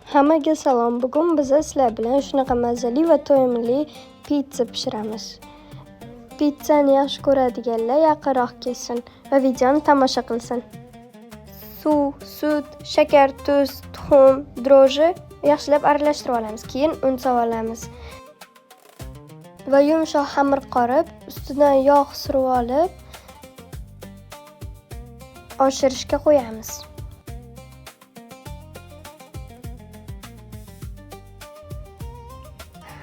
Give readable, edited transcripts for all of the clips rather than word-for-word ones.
Hammaga salom. Bugun biz sizlar bilan shunaqa mazali va to'yimli pitsa pishiramiz. Pitsani yaxshi ko'radiganlar yaqinroq kelsin va videoni tomosha qilsin. Suv, sut, shakar, tuz, tuxum, dro'ji yaxshilab aralashtirib olamiz. Keyin un solib olamiz. Va yumshoq xamir qorib, ustidan yog' surib olib, oshirishga qo'yamiz.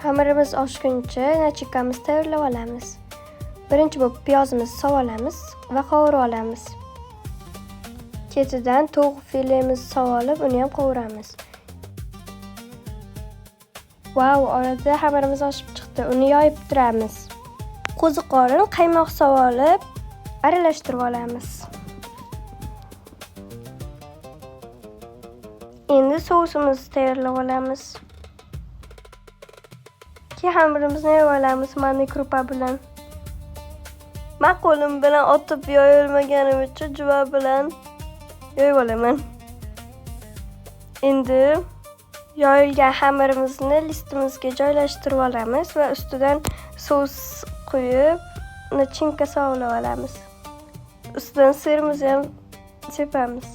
Xamirimiz oshguncha nachinkamizni tayyorlab olamiz. Birinchi bo'lib piyozimizni solib olamiz va qovurib olamiz. Ketidan tovuq filemizni solib olib, uni ham qovuramiz. Vau, orada xamirimiz oshib chiqdi. Uni yoyib turamiz. Qo'ziqorin qaymoq solib olib, aralashtirib olamiz. Endi sousimizni tayyorlab olamiz. Keyin xamirimizni yoyib olamiz manniy krupa bilan. Men qo'lim bilan otib yoyilmaganim uchun juva bilan yoyib olaman. Endi yoyilgan xamirimizni listimizga joylashtirib olamiz va ustidan sous quyib, nachinka solib olamiz. Ustidan sirimizni ham sepamiz.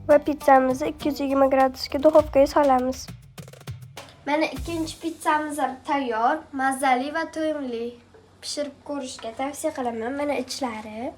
Va pitsamizni 220 gradusga duxovkaga solamiz. Mana ikkinchi pitsamiz ham tayyor, mazali va to'yimli. Pishirib ko'rishga tavsiya qilaman. Mana ichlari.